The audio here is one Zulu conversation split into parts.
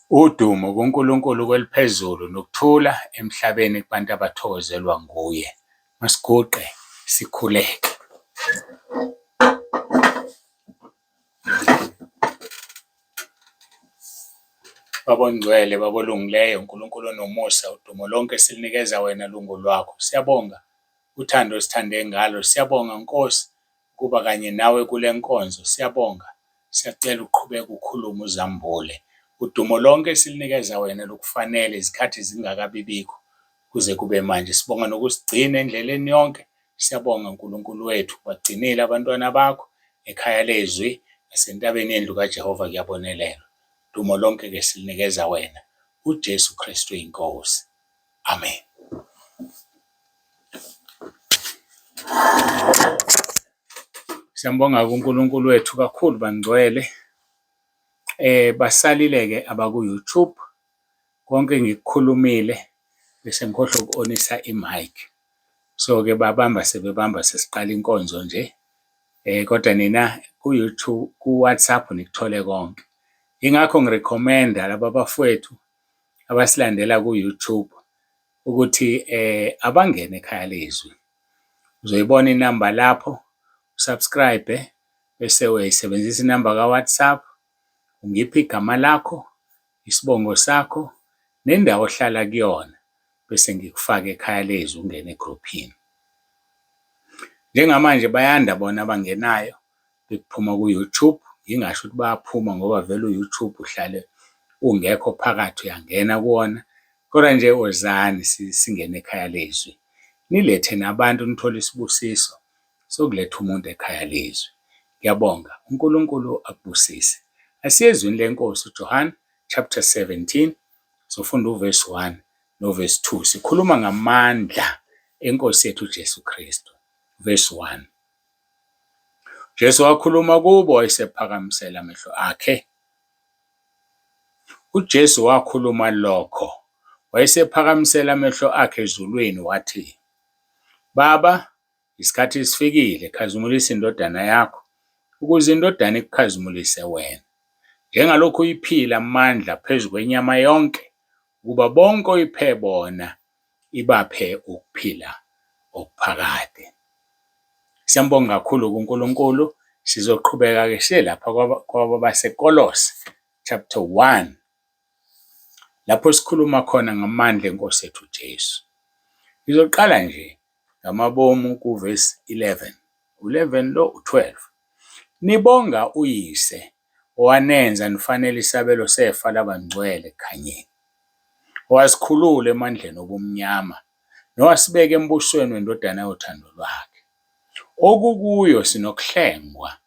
Udumo kuNkulunkulu kweliphezulu nokuthula emhlabeni kubantu abathokozelwa nguye. Masiguqe sikhuleke. Baba ongcwele, Baba olungileyo, uNkulunkulu onomusa, udumo lonke silinikeza wena lungolwakho. Siyabonga uthando osithande ngalo. Siyabonga Nkosi ukuba kanye nawe kule nkonzo. Siyabonga, siyacela uqhubeke ukhulume uzambule. Udumo lonke silinikeza wena lukufanele izikhathi zingakabibikho kuze kube manje. Sibonga nokusigcina endleleni yonke. Siyabonga Nkulunkulu wethu, bagcinile abantwana bakho ekhaya lezwi nasentabeni yendlu kaJehova kuyabonelelwa. Dumo lonke-ke silinikeza wena, uJesu Kristu iNkosi. Amen. Siyambonga uNkulunkulu wethu kakhulu bangcwele. Basalile-ke abaku-YouTube, konke engikukhulumile bese ngikhohlwa uku-onisa i-mic. So-ke babamba sebebamba sesiqala inkonzo nje. Kodwa nina ku-YouTube, ku-WhatsApp nikuthole konke. Yingakho ngi-recommend-a laba bafowethu abasilandela ku-YouTube ukuthi abangene ekhaya lezwi. Uzoyibona inamba lapho, u-subscribe bese uyayisebenzisa inamba ka-WhatsApp, ungiphe igama lakho, isibongo sakho nendawo ohlala kuyona bese ngikufaka ekhaya lezwi ungene egruphini. Njengamanje bayanda bona abangenayo bekuphuma ku-YouTube, ngingasho ukuthi bayaphuma ngoba vele u-YouTube uhlale ungekho phakathi uyangena kuwona, kodwa nje wozani singene ekhaya lezwi. Nilethe nabantu nithole isibusiso sokuletha umuntu ekhaya lezwi. Ngiyabonga, uNkulunkulu akubusise. Asiye ezwini leNkosi uJohane chapter 17 sofunda uvesi 1 novesi 2 sikhuluma ngamandla enkosi yethu uJesu Kristu. Verse 1. Jesu wakhuluma kubo wayesephakamisela amehlo akhe. UJesu wakhuluma lokho wayesephakamisela amehlo akhe ezulwini wathi, Baba, isikhathi sifikile, khazimulisa iNdodana yakho, ukuze iNdodana ikukhazimulise wena. Njengalokhu uyiphile amandla phezu kwenyama yonke, ukuba bonke oyiphe bona ibaphe ukuphila okuphakade. Siyambonga kakhulu kuNkulunkulu. Sizoqhubeka-ke siye lapha kwabaseKolose chapter 1 lapho sikhuluma khona ngamandla enkosi yethu uJesu. Ngizoqala nje ngamabomu kuvesi 11. U-11 lo u-12. Nibonga uYise owanenza nifanele isabelo sefa labangcwele ekukhanyeni, owasikhulula emandleni obumnyama nowasibeka embusweni weNdodana yothando lwakhe, okukuyo sinokuhlengwa,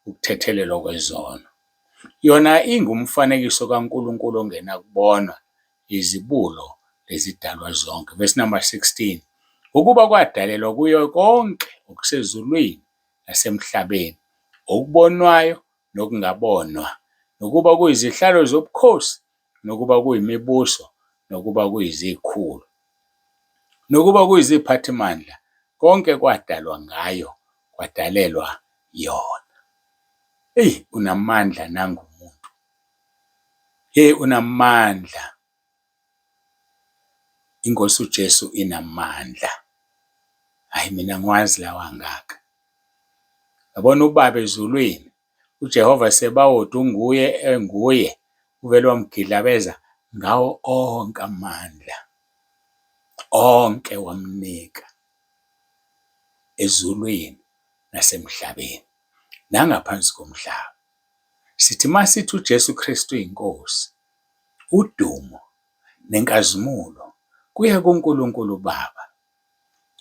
ukuthethelelwa kwezono. Yona ingumfanekiso kaNkulunkulu ongenakubonwa, izibulo lezidalwa zonke. Verse number 16. Ngokuba kwadalelwa kuyo konke okusezulwini nasemhlabeni, okubonwayo nokungabonwa, nokuba kuyizihlalo zobukhosi, nokuba kuyimibuso, nokuba kuyizikhulu, nokuba kuyiziphathimandla, konke kwadalwa ngayo, kwadalelwa yona. Eyi, unamandla nangu umuntu. Hey, unamandla. INkosi uJesu inamandla. Hhayi mina ngiwazi lawa angaka. Yabona uBaba ezulwini, uJehova Sebawoti unguye enguye, uvele wamgidlabeza ngawo onke amandla, onke wamnika ezulwini nasemhlabeni nangaphansi komhlaba. Sithi masithi uJesu Kristu uyiNkosi, udumo nenkazimulo kuye kuNkulunkulu uBaba,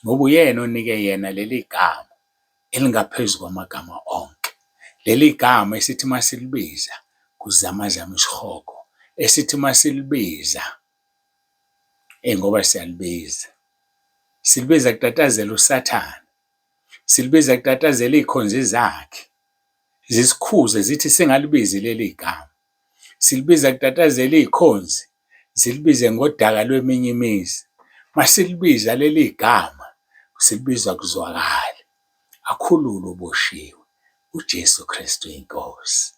ngoba uyena onike yena leli gama elingaphezu kwamagama onke. Leli gama esithi uma silibiza kuzamazama isihogo, esithi uma silibiza, eyi ngoba siyalibiza, silibiza kutatazela uSathane, silibiza kutatazela iy'khonzi zakhe, zisikhuze zithi singalibizi leli gama. Silibiza kutatazela iy'khonzi, zilibize ngodaka lweminye imizi. Masilibiza leli gama, silibiza kuzwakale. Akhululwe oboshiwe, uJesu Kristu iNkosi.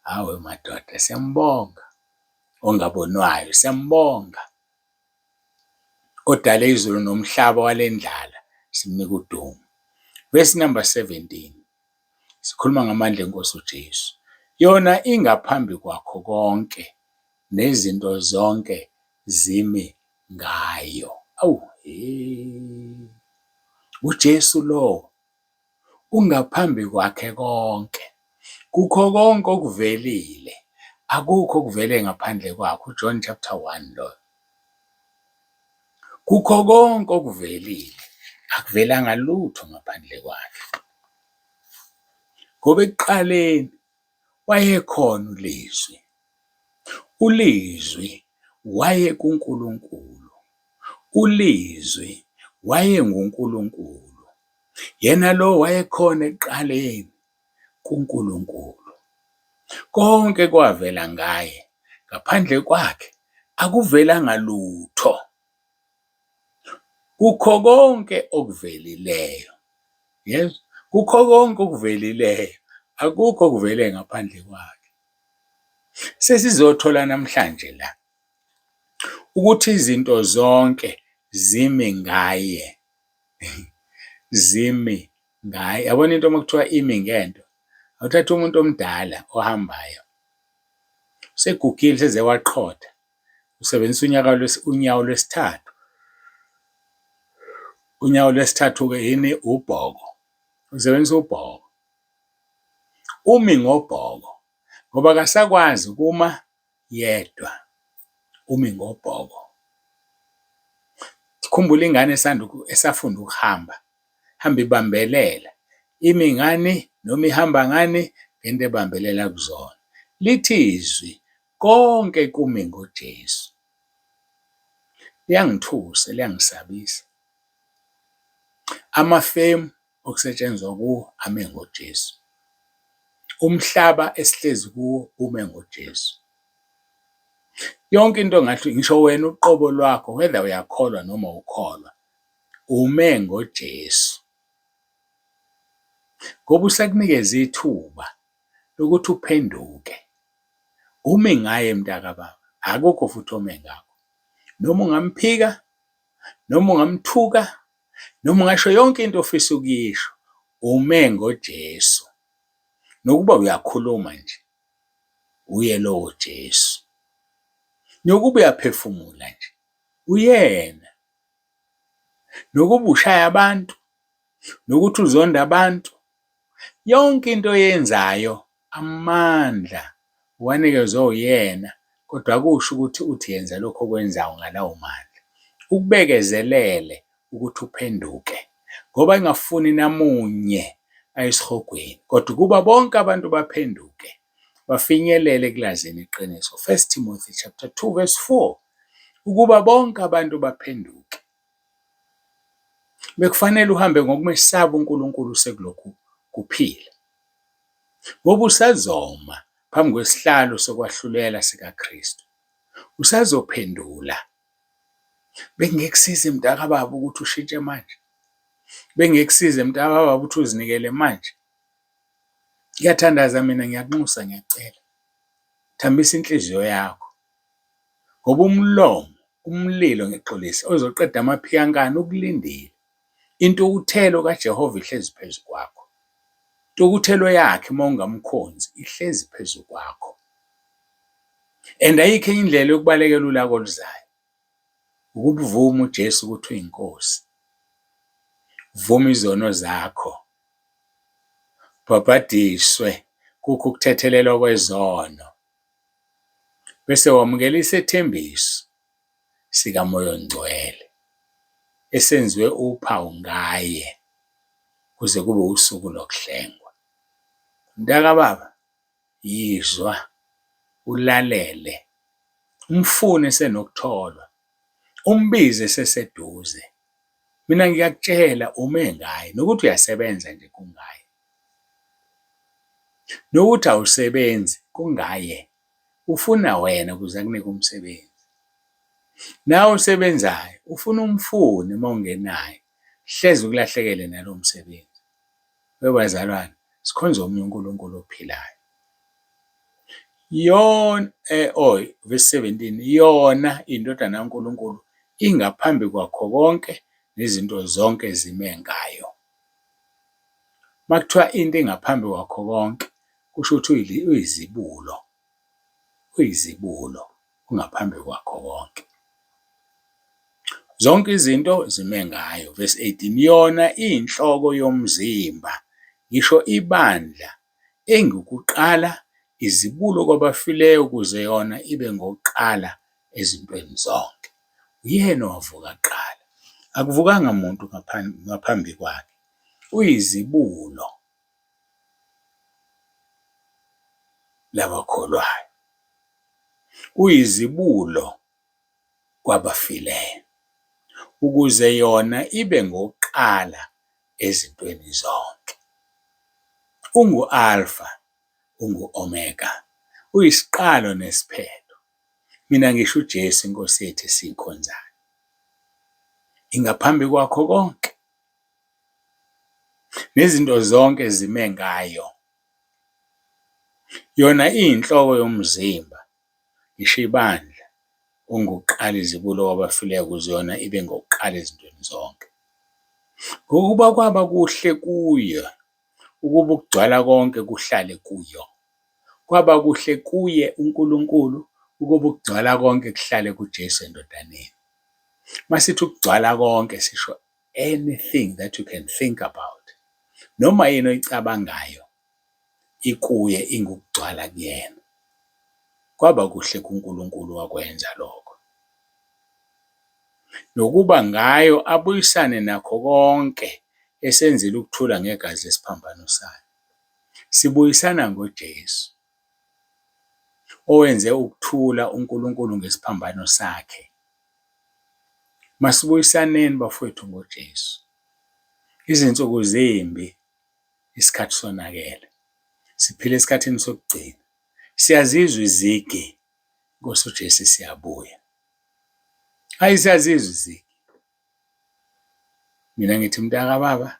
Hawe madoda, siyambonga. ongabonwayo. Siyambonga odale izulu nomhlaba walendlala, simnika udumo. Verse number 17. Sikhuluma ngamandla enkosi uJesu. Yona ingaphambi kwakho konke nezinto zonke zimi ngayo. Awu he. UJesu lo ungaphambi kwakhe konke. Kukho konke okuvelile, akukho okuvele ngaphandle kwakhe. UJohn chapter 1 loyo. Kukho konke okuvelile, akuvelanga lutho ngaphandle kwakhe. Ngoba ekuqaleni wayekhona uLizwi, uLizwi wayekuNkulunkulu, uLizwi wayenguNkulunkulu. Yena lo wayekhona ekuqaleni kuNkulunkulu. Konke kwavela ngaye, ngaphandle kwakhe akuvelanga lutho. Kukho konke okuvelileyo, yezwa, kukho konke okuvelileyo, akukho okuvele ngaphandle kwakhe. Sesizothola namhlanje la ukuthi izinto zonke zimi ngaye, zimi ngaye. Yabona into uma kuthiwa imi ngento, awuthathe umuntu omdala ohambayo, usegugile seze waqhotha, usebenzisa unyaka unyawo lwesithathu. Unyawo lwesithathu-ke yini? Ubhoko, usebenzisa ubhoko. Umi ngobhoko ngoba akasakwazi ukuma yedwa, umi ngobhoko. Khumbula ingane esanda esafunda ukuhamba, ihamba ibambelela, imi ngani noma ihamba ngani? Ngento ebambelela kuzona. Lithi izwi konke kumi ngoJesu. Liyangithusa, liyangisabisa. Amafemu okusetshenzwa kuwo ame ngoJesu. Umhlaba esihlezi kuwo ume ngoJesu. Yonke into ngathi ngisho wena uqobo lwakho whether uyakholwa noma awukholwa ume ngoJesu. Ngoba usekunikeze ithuba lokuthi uphenduke. Ume ngaye mntakababa, akukho futhi ome ngakho. Noma ungamphika, noma ungamthuka, noma ungasho yonke into ofisa ukuyisho, ume ngoJesu. Nokuba uyakhuluma nje, uye lowo Jesu. Nokuba uyaphefumula nje, uyena. Nokuba ushaya abantu, nokuthi uzonda abantu, yonke into oyenzayo amandla uwanikezwe uyena kodwa akusho ukuthi uthi yenza lokhu okwenzayo ngalawo mandla. Ukubekezelele ukuthi uphenduke ngoba engafuni namunye aye esihogweni kodwa ukuba bonke abantu baphenduke bafinyelele ekulazini iqiniso. 1 Timothy chapter 2 verse 4 ukuba bonke abantu baphenduke. Bekufanele uhambe ngokumesaba uNkulunkulu sekulokhu kuphila. Ngoba usazoma phambi kwesihlalo sokwahlulela sikaKristu. Usazophendula. Bekungekusize mntakababa ukuthi ushintshe manje. Bengekusize mntakababa ukuthi uzinikele manje. Ngiyathandaza mina ngiyakunxusa ngiyacela. Thambisa inhliziyo yakho. Ngoba umlomo, umlilo ngixolise, ozoqeda amaphikankani ukulindile. Intukuthelo kaJehova ihlezi phezu kwakho. Intukuthelo yakhe uma ungamkhonzi ihlezi phezu kwakho. And ayikho enye indlela yokubalekela ulaka oluzayo. Ukubuvuma uJesu ukuthi uyiNkosi. Vuma izono zakho. Ubhabhadiswe kukho ukuthethelelwa kwezono. Bese wamukela isethembiso sikaMoya oNgcwele esenziwe uphawu ngaye kuze kube usuku lokuhlengwa. Mntakababa, yizwa, ulalele, umfune esenokutholwa, umbize eseseduze. Mina ngiyakutshela ume ngaye nokuthi uyasebenza nje kungaye. Nokuthi awusebenzi kungaye. Ufuna wena ukuze akunike umsebenzi. Nawe osebenzayo ufuna umfune uma ungenaye hleze ukulahlekele nalowo msebenzi. Webazalwane, sikhonza omunye uNkulunkulu ophilayo. Yona oh verse 17, yona iNdodana kaNkulunkulu ingaphambi kwakho konke nezinto zonke zime ngayo. Makuthiwa into ingaphambi kwakho konke kusho ukuthi uyizibulo, uyizibulo ungaphambi kwakho konke. Zonke izinto zime ngayo, verse 18, yona iyinhloko yomzimba, ngisho ibandla engukuqala izibulo kwabafileyo ukuze yona ibe ngokuqala ezintweni zonke. Uyena owavuka kuqala, akuvukanga muntu ngaphambi kwakhe. Uyizibulo labakholwayo. Uyizibulo kwabafileyo, ukuze yona ibe ngokuqala ezintweni zonke. Ungu-Alfa, ungu-Omega, uyisiqalo nesiphetho. Mina ngisho uJesu iNkosi yethu esiyikhonzayo. Ingaphambi kwakho konke. Nezinto zonke zime ngayo. Yona iyinhloko yomzimba, ngisho ibandla, ungukuqala izibulo kwabafileyo ukuze yona ibe ngokuqala ezintweni zonke. Ngokuba kwaba kuhle kuye ukuba ukugcwala konke kuhlale kuyo. Kwaba kuhle kuye uNkulunkulu ukuba ukugcwala konke kuhlale kuJesu eNdodaneni. Masithi ukugcwala konke sisho anything that you can think about. Noma yini oyicabangayo ikuye ingukugcwala kuyena. Kwaba kuhle kuNkulunkulu wakwenza lokho. Nokuba ngayo abuyisane nakho konke esenzile ukuthula ngegazi lesiphambano sayo. Sibuyisana ngoJesu owenze ukuthula uNkulunkulu ngesiphambano sakhe. Masibuyisaneni bafowethu ngoJesu. Izinsuku zimbi, isikhathi sonakele. Siphila esikhathini sokugcina. Siyazizwa izigi, Nkosi uJesu siyabuya. Hayi siyazizwa izigi. Mina ngithi mntaka baba,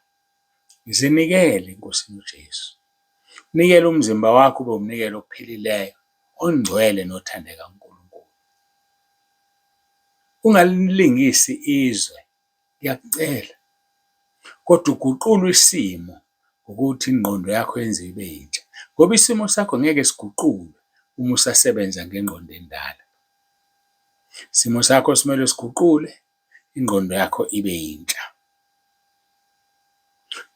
zinikele eNkosini uJesu. Unikele umzimba wakho ube umnikelo ophilileyo, ongcwele nothandeka kuNkulunkulu. Ungalilingisi izwe, ngiyakucela, kodwa uguqulwe isimo ngokuthi ingqondo yakho yenziwe ibe yintsha, ngoba isimo sakho ngeke siguqulwe uma usasebenza ngengqondo endala. Isimo sakho simele siguqule ingqondo yakho ibe yintsha.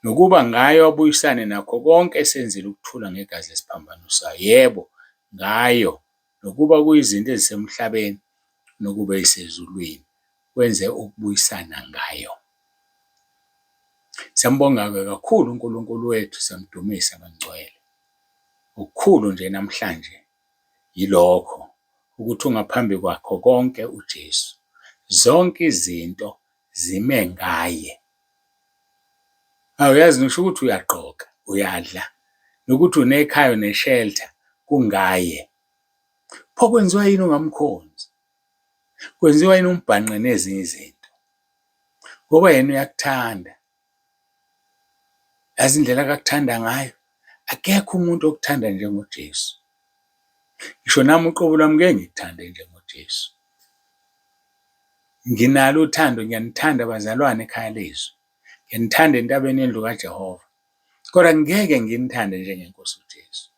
Nokuba ngayo abuyisane nakho konke esenzile ukuthula ngegazi lesiphambano sayo. Yebo, ngayo nokuba kuyizinto ezisemhlabeni nokuba isezulwini, wenze ukubuyisana ngayo. Siyambonga-ke kakhulu uNkulunkulu wethu, siyamdumisa bangcwele. Okukhulu nje namhlanje yilokho ukuthi ungaphambi kwakho konke uJesu. Zonke izinto zime ngaye. Awu yazi ngisho ukuthi uyagqoka, uyadla, nokuthi unekhaya uneshelter kungaye. Pho kwenziwa yini ungamkhonzi? Kwenziwa yini umbhanqe nezinye izinto? Ngoba yena uyakuthanda. Yazi indlela akakuthanda ngayo? Akekho umuntu okuthanda njengoJesu. Ngisho nami uqobo lwami ngeke ngikuthande njengoJesu. Nginalo uthando, ngiyanithanda bazalwane ekhaya lezwi. Ngiyanithanda entabeni yendlu kaJehova. Kodwa ngeke nginithande njengeNkosi uJesu.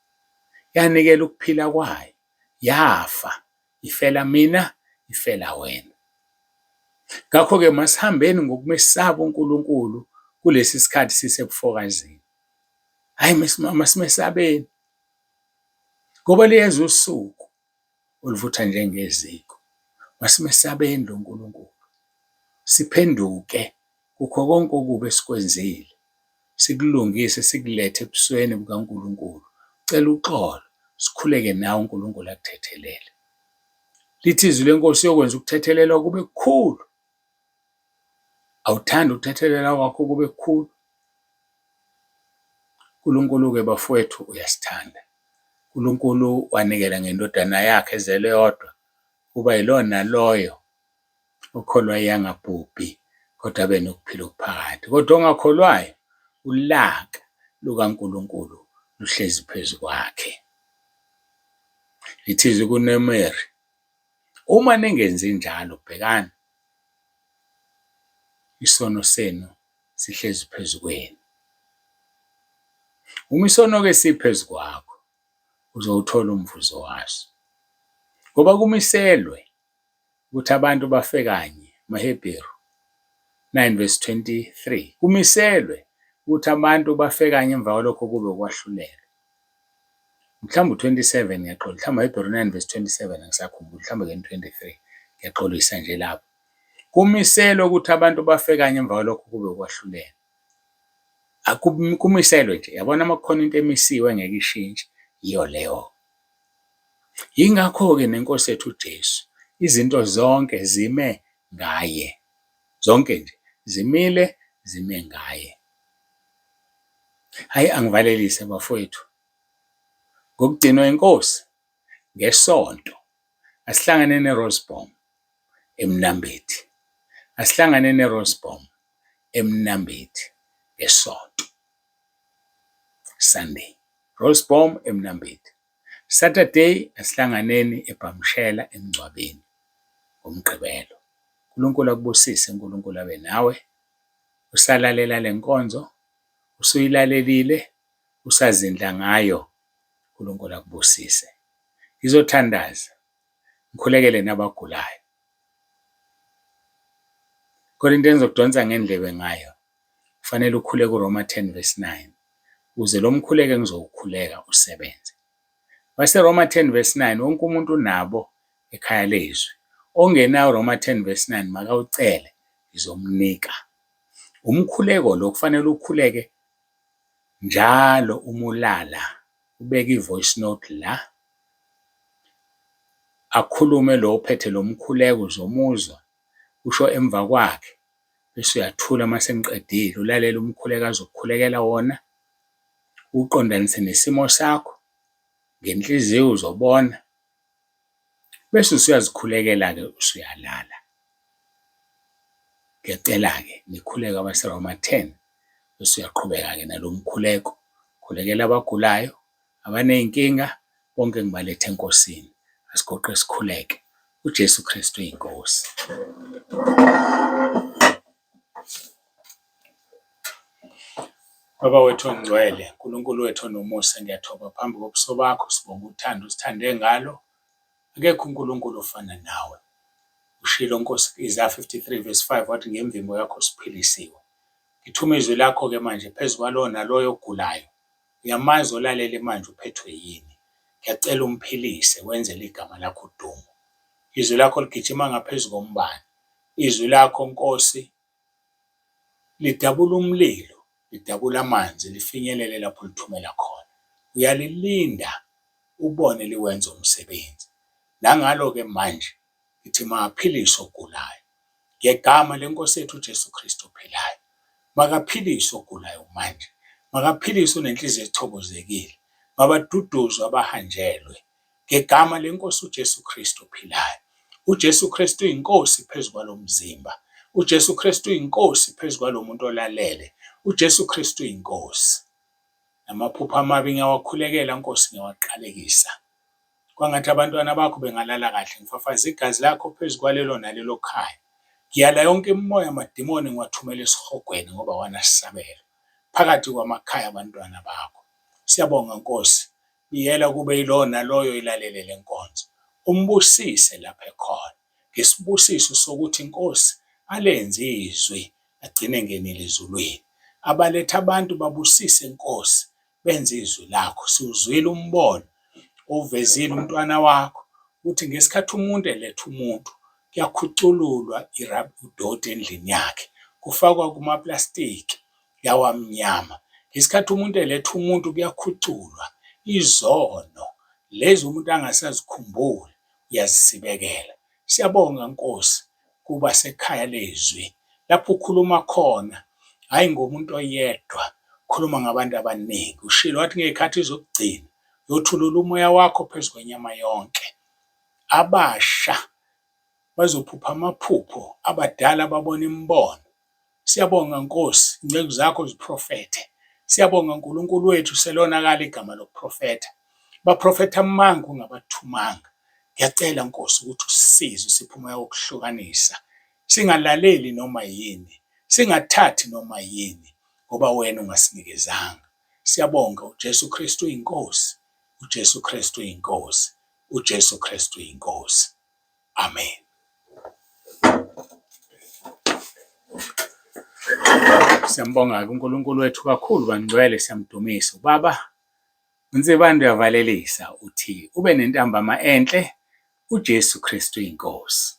Yanikela ukuphila kwayo, yafa ifela mina, ifela wena. Ngakho-ke masihambeni ngokumesaba uNkulunkulu kulesi sikhathi sisebufokazini. Hhayi masimesabeni ngoba liyeza usuku oluvutha njengeziko. Masimesabeni lo Nkulunkulu, siphenduke kukho konke okubi esikwenzile, sikulungise sikulethe ebusweni bukaNkulunkulu. Cela uxolo, sikhuleke nawe uNkulunkulu akuthethelele. Lithi izwi leNkosi uyokwenza ukuthethelelwa kube kukhulu. Awuthandi ukuthethelelwa kwakho kube kukhulu? UNkulunkulu-ke bafowethu uyasithanda. UNkulunkulu wanikela ngeNdodana yakhe ezelwe yodwa ukuba yilowo naloyo okholwa iye angabhubhi kodwa abe nokuphila okuphakade. Kodwa ongakholwayo ulaka lukaNkulunkulu luhlezi phezu kwakhe. Lithi izwi kuNumeri, uma ningenzi njalo, bhekani, isono senu sihlezi phezu kwenu. Uma isono-ke siphezu kwakho, uzowuthola umvuzo waso. Ngoba kumiselwe ukuthi abantu bafe kanye, amaHebheru 9 verse 23, kumiselwe ukuthi abantu bafe kanye emva kwalokho kube ukwahlulelwa. Mhlawumbe u-27 ngiyaxolisa, mhlawumbe amaHebheru 9 verse 27 angisakhumbuli, mhlawumbe ke 23 ngiyaxolisa nje lapho. Kumiselwe ukuthi abantu bafe kanye emva kwalokho kube ukwahlulelwa. Kumiselwe nje, yabona uma kukhona into emisiwe engeke ishintshe, yiyo leyo. Yingakho-ke neNkosi yethu uJesu, izinto zonke zime ngaye. Zonke nje zimile, zime ngaye. Hhayi angivalelise bafowethu. Ngokugcinwa iNkosi ngeSonto asihlangane neRoosboom eMnambithi. Asihlangane neRoosboom eMnambithi ngeSonto. Sunday. Roosboom eMnambithi. Saturday asihlanganeni eBhamshela emngcwabeni ngoMgqibelo. uNkulunkulu akubusise, uNkulunkulu abe nawe. Usalalela le nkonzo, usuyilalelile, usazindla ngayo, uNkulunkulu akubusise. Ngizothandaza, ngikhulekele nabagulayo. Kodwa into engizokudonsa ngendlebe ngayo, kufanele ukhuleke uRoma 10 verse 9 ukuze lo mkhuleko engizowukhuleka usebenze. WaseRoma 10 verse 9 wonke umuntu unabo ekhaya lezwi. Ongenawo Roma 10 verse 9 makawucele ngizomnika. Umkhuleko lo kufanele ukhuleke njalo uma ulala ubeke i-voice note la akhulume lo ophethe lo mkhuleko uzomuzwa usho emva kwakhe bese uyathula uma sengiqedile ulalele umkhuleko azokukhulekela wona uwuqondanise nesimo sakho ngenhliziyo uzobona bese usuyazikhulekela-ke usuyalala. Ngiyacela-ke nikhuleke abaseRoma 10 bese uyaqhubeka-ke nalo mkhuleko, khulekela abagulayo, abaney'nkinga bonke ngibalethe eNkosini. Asiguqe sikhuleke. UJesu Kristu uyiNkosi. Baba wethu ongcwele, Nkulunkulu wethu onomusa, ngiyathoba phambi kobuso bakho, sibonga uthando osithande ngalo. Akekho uNkulunkulu ofana nawe. Ushilo Nkosi ku-Isaya 53 verse 5 wathi ngemvimbo yakho siphilisiwe. Ngithuma izwi lakho-ke manje phezu kwalowo naloyo ogulayo. Uyamazi olalele manje uphethwe yini. Ngiyacela umphilise wenzele igama lakho udumo. Izwi lakho ligijima ngaphezu kombani. Izwi lakho Nkosi lidabula umlilo, lidabula amanzi, lifinyelele lapho ulithumela khona. Uyalilinda ubone liwenza umsebenzi. Nangalo-ke manje ngithi makaphiliswe ogulayo. Ngegama leNkosi yethu uJesu Kristu ophilayo. Makaphiliswe ogulayo manje. Makaphiliswe onenhliziyo echobozekile. Mabaduduzwe abahanjelwe. Ngegama leNkosi uJesu Kristu ophilayo. UJesu Kristu uyinkosi phezu kwalo mzimba. UJesu Kristu uyinkosi phezu kwalo muntu olalele. UJesu Kristu uyinkosi. Namaphupho amabi ngiyawakhulekela Nkosi ngiyawaqalekisa. Kwangathi abantwana bakho bengalala kahle. Ngifafaza igazi lakho phezu kwalelo nalelo khaya. Ngiyala yonke imimoya amadimoni ngiwathumela esihogweni ngoba wanasabelo phakathi kwamakhaya abantwana bakho. Siyabonga Nkosi. Biyela kube yilowo naloyo ilalele le nkonzo. Umbusise lapho ekhona ngesibusiso sokuthi Nkosi alenze izwi agcine engenile ezulwini. Abalethe abantu babusise Nkosi benze izwi lakho. Siwuzwile umbono owuvezile umntwana wakho ukuthi ngesikhathi umuntu eletha umuntu kuyakhucululwa udoti endlini yakhe kufakwa kumaplastiki lawa amnyama. Ngesikhathi umuntu eletha umuntu kuyakhuculwa izono lezi umuntu angasazikhumbuli uyazisibekela. Siyabonga Nkosi kuba sekhaya lezwi lapho ukhuluma khona hhayi ngomuntu oyedwa ukhuluma ngabantu abaningi. Ushilo wathi ngey'khathi zokugcina uyothulula umoya wakho phezu kwenyama yonke. Abasha bazophupha amaphupho, abadala babone imibono. Siyabonga Nkosi, inceku zakho ziprofethe. Siyabonga Nkulunkulu wethu selonakala igama lokuprofetha. Baprofetha amanga ungabathumanga. Ngiyacela Nkosi ukuthi usisize usiphe umoya wokuhlukanisa, singalaleli noma yini, singathathi noma yini ngoba wena ungasinikezanga. Siyabonga uJesu Kristu uyiNkosi, uJesu Kristu uyiNkosi, uJesu Kristu uyiNkosi. Amen. Siyambonga-ke uNkulunkulu wethu kakhulu bangcwele, siyamdumisa uBaba. UNsibande uyavalelisa uthi ube nentambama enhle, uJesu Kristu iNkosi.